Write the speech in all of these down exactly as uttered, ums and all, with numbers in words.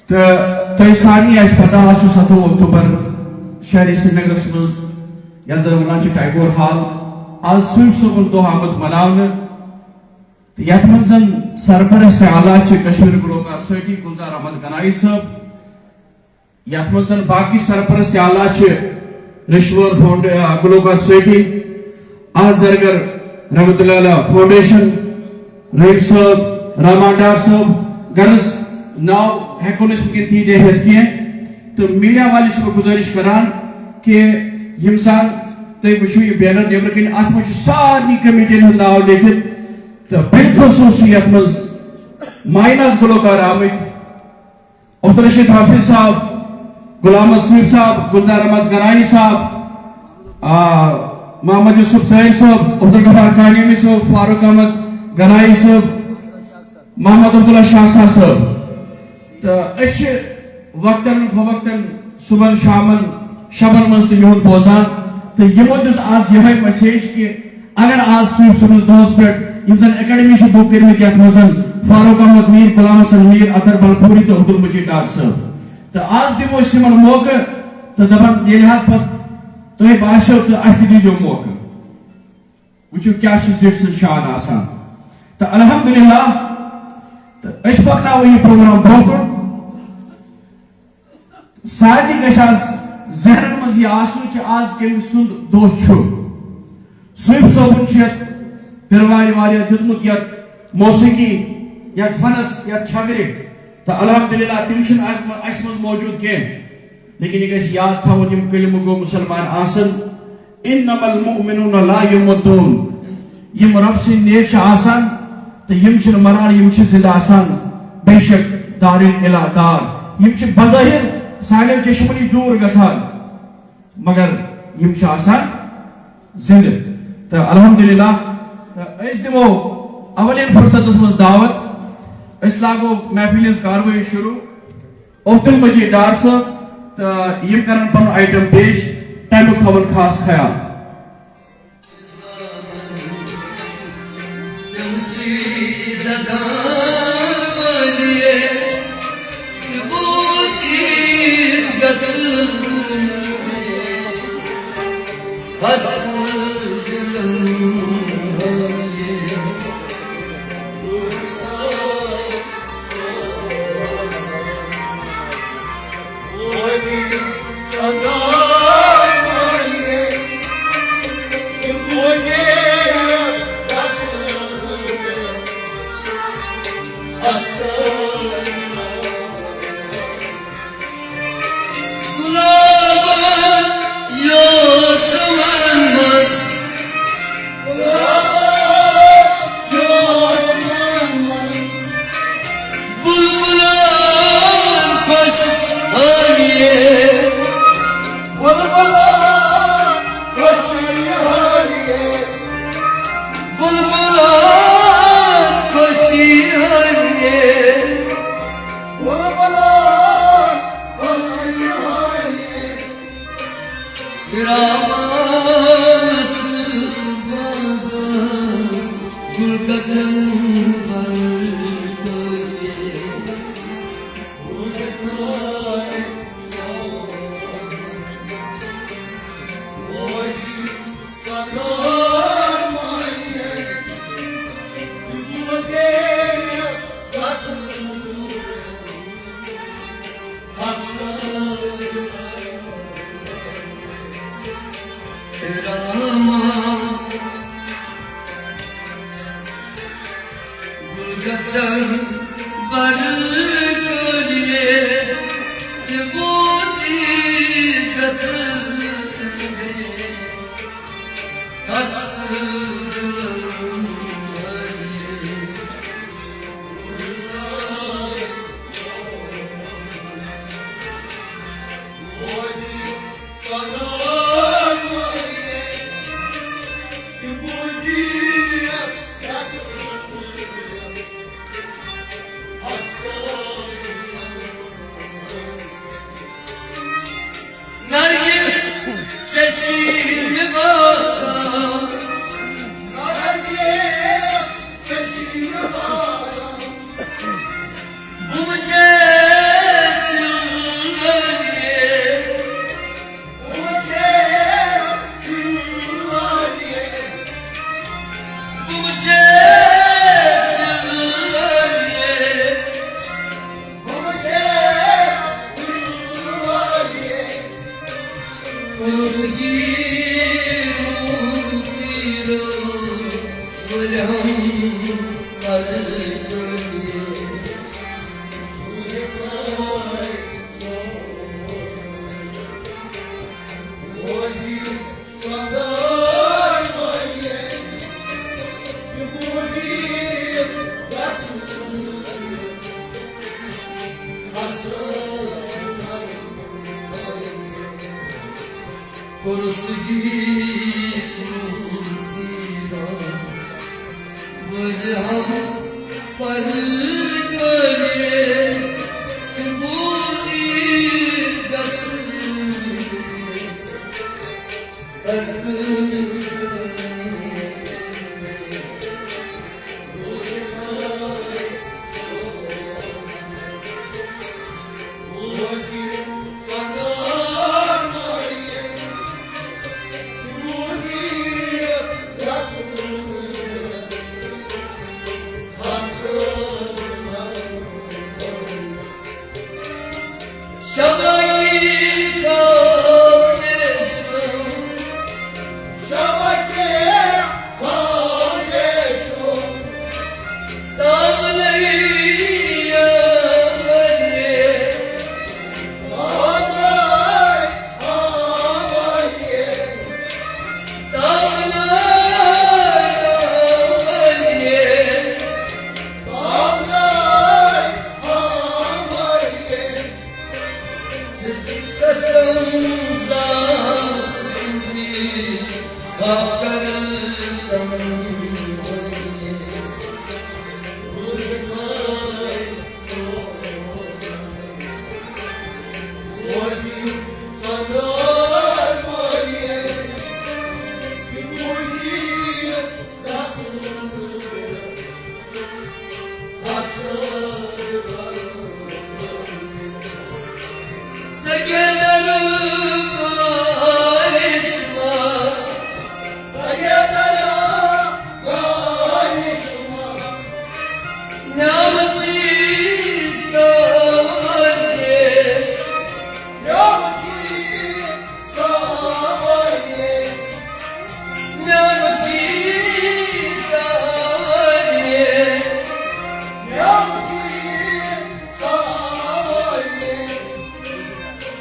تہٕ تۄہہِ سارنٕے آسہِ پتہ، آز چھُ ستووُہ اکتوبر شہرِ سرینگرس منٛز، یتھ زن ونان چھِ ٹیگور ہال۔ آز صوٗفۍ صٲبُن دۄہ آمُت مناونہٕ۔ تہٕ یتھ منٛز زن سرپرست اعلیٰ چھِ کشمیر گلوکار سوسائٹی گلزار احمد گنایی صٲب، یتھ منٛز زن باقی سرپرست اعلیٰ چھِ رشور فاؤنڈ-، آ، گلوکار سوسائٹی، احد زرگر رحمت اللہ علیہ فاؤنڈیشن، رحیم صٲب، رحمان ڈار صٲب، غرض ناو ہٮ۪کو نہٕ أسۍ وٕنکٮ۪ن تیٖتیٛاہ ہٮ۪تھ کینٛہہ۔ تہٕ میٖڈیا والٮ۪ن چھُس بہٕ گُزٲرِش کران کہِ یِم زن تُہۍ وٕچھِو یہِ بینر نیٚبرٕ کِنۍ، اتھ منٛز چھُ سارنٕے کمیٹین ہُنٛد ناو لیکھِتھ۔ تہٕ بالخصوص چھُ یتھ منٛز مایناز گلوکار آمٕتۍ۔ عبدالرشید حافظ صاحب، غلام حسیب صاحب، گلزار احمد گنایی صاحب، آ، محمد یوسف طاہر صٲب، عبدالغفار کانیمی صٲب، فاروق احمد گنایی صٲب، محمد عبداللہ شاہ صاحب۔ تہٕ أسۍ چھِ وقتاً فوقتاً صبحن، شامن، شبن منٛز تہِ یِہُنٛد بوزان۔ تہٕ یِمو دِژ آز یِہوٚے message کہِ اگر آز صوٗفۍ صٲبنِس دۄہس پٮ۪ٹھ یِم زن اکیڈمی چھِ book کٔرمٕتۍ، یتھ منٛز زن فاروق احمد میر، غلام حسن میر، اطہر بلپوری تہٕ عبدالمجید ڈار صٲب۔ تہٕ آز دِمو أسۍ یِمن موقعہٕ تہٕ دپان، ییٚلہِ حظ پتہٕ تۄہہِ باسیو تہٕ اسہِ تہِ دیٖزیو موقعہٕ۔ وٕچھِو کیٛاہ چھِ زِٹھۍ سٕنٛز شان آسان۔ تہٕ الحمدللہ، تہٕ أسۍ پکناوو یہِ پروگرام برٛونٛہہ کُن۔ سارنٕے گژھِ آز ذہنن منٛز یہِ آسُن کہِ آز کٔمۍ سُنٛد دۄہ چھُ۔ صوفۍ صٲبُن چھُ یتھ پیروارِ واریاہ دیُتمُت، یتھ موسیقی، یتھ فنس، یتھ چھگرِ۔ تہٕ الحمدللہ تِم چھِنہٕ اَسہِ منٛز، اَسہِ منٛز موجود کینٛہہ۔ لیکن یہِ گژھِ یاد تھاوُن، یِم کلمہٕ گو مسلمان آسن، انما المؤمنون لا یموتون۔ یِم رب سٕنٛدۍ نیک چھِ آسان تہٕ یِم چھِنہٕ مران، یِم چھِ زندٕ آسان۔ بے شک دارین الا دار، یِم چھِ بظاہر سانیو چشمو نِش دوٗر گژھان، مگر یِم چھِ آسان زندٕ۔ تہٕ الحمدللہ، تہٕ أسۍ دِمو اولین فرصتس منٛز دعوت، أسۍ لاگو محفلہِ ہٕنٛز کاروٲیی شروع۔ عبدالمجید ڈار صٲب تہٕ یِم کرن پنُن item پیش، تمیُک تھاوُن خاص خیال۔ عرس گیت دیدار، بلہم پر کریے، بوزیت گژھن۔ شبکہ فاؤنڈیشن، شبکہ فاؤنڈیشن، تاملے آملے، آملے، آملے، تاملے آملے۔ قسم ذات سندی خاکر تم۔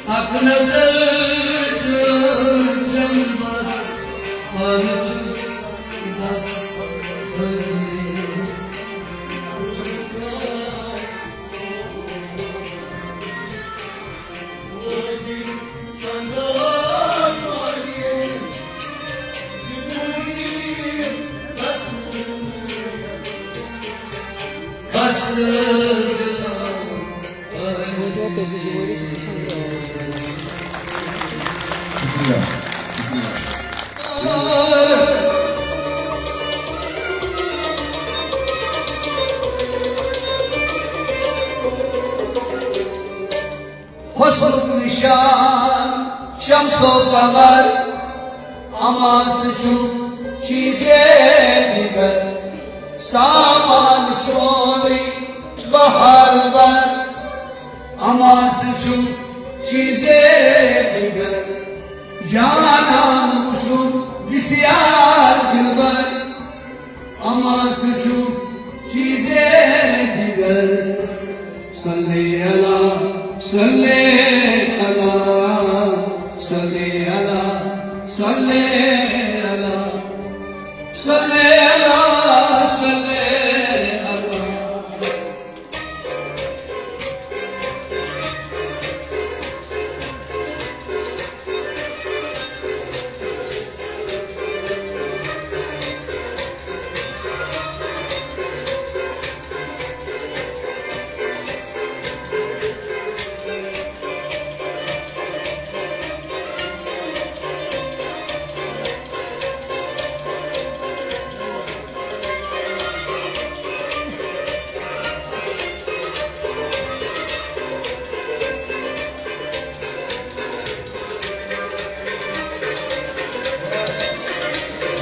اکھ نظر چٲنۍ چمبس، پانہٕ چھُس دس ؤری۔ حسنُک نشان شمس و قمر، اما سُہ چھُ چیزے دِگر۔ سامان چونُے بہار بر، اما سُہ چھُ چیزے دِگر۔ جانان وُچھُن بسیار دلبر، اما سُہ چھُ چیزے دِگر۔ صلی علی، صلی علی، صلی علی، صلی علی، صلی علی، صلی علی۔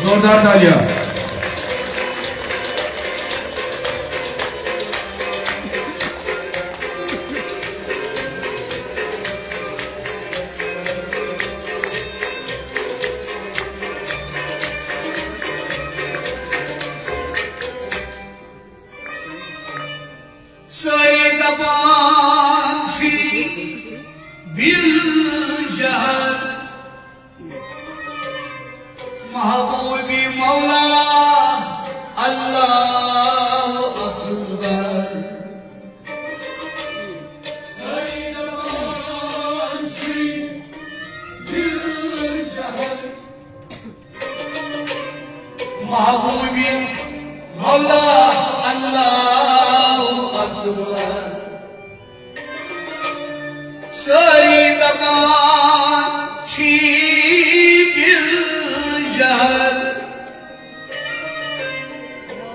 زوردار تالیاں۔ سٲری دپان چھی دل جہر، محبوبی مولا اللہ اکبر۔ سٲری دپان چھی دل جہر۔ سٲری دپان چھی بالجہل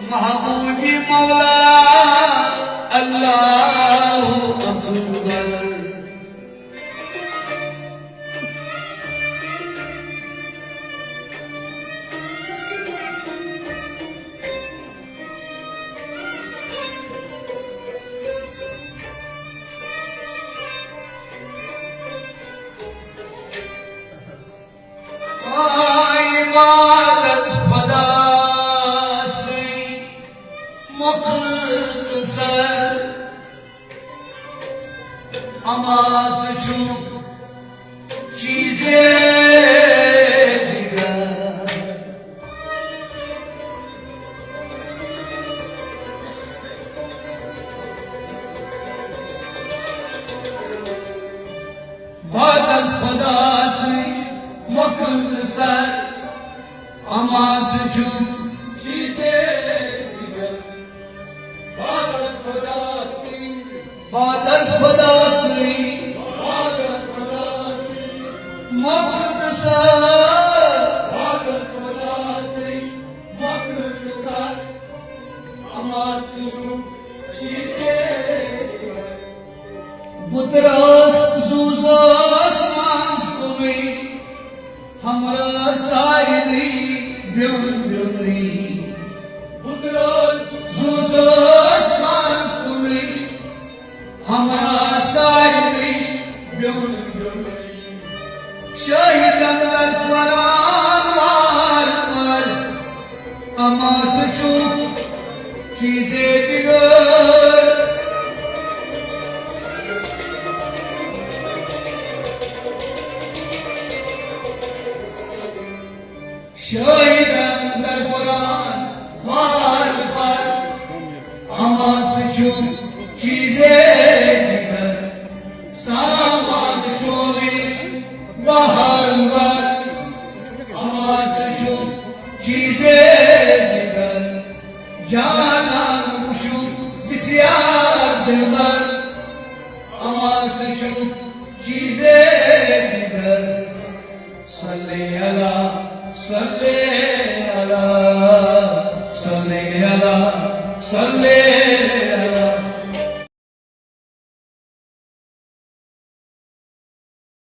محبوبِ مولا، اللہ اکبر۔ عبادت خدا سٕے مختصر، اما سُہ چھُ چیٖزے دِگر۔ عبادت خدا سٕے مختصر، اما سُہ چھُ چیٖزے دِگر۔ عبادت خدا سٕے، عبادت خدا سٕے، عبادت خدا سٕے مختصر، عبادت خدا سٕے مختصر، اما سُہ چھُ چیٖزے دِگر۔ بُتہٕ رٲژ زُو زٲژ منٛز کُنُے، ہمراہ سارنٕے بیوٚن بیوٚنُے۔ بُتہٕ رٲژ زُو زٲژ منٛز کُنُے، ہمراہ سارنٕے بیوٚن بیوٚنُے۔ شاہدن در قرآن وار وار، اما سُہ چھُ چیٖزے دِگر۔ شاہدن در قرآن وار وار، اما سُہ چھُ چیٖزے دِگر۔ سامان چھُ مےٚ بہار وار، اما سُہ چھُ چیٖزے دِگر۔ جانان وٕچھُن بسیار دلبر، اما سُہ چھُ چیٖزے دِگر۔ صلی علی، صلی علی، صلی علی، صلی علی۔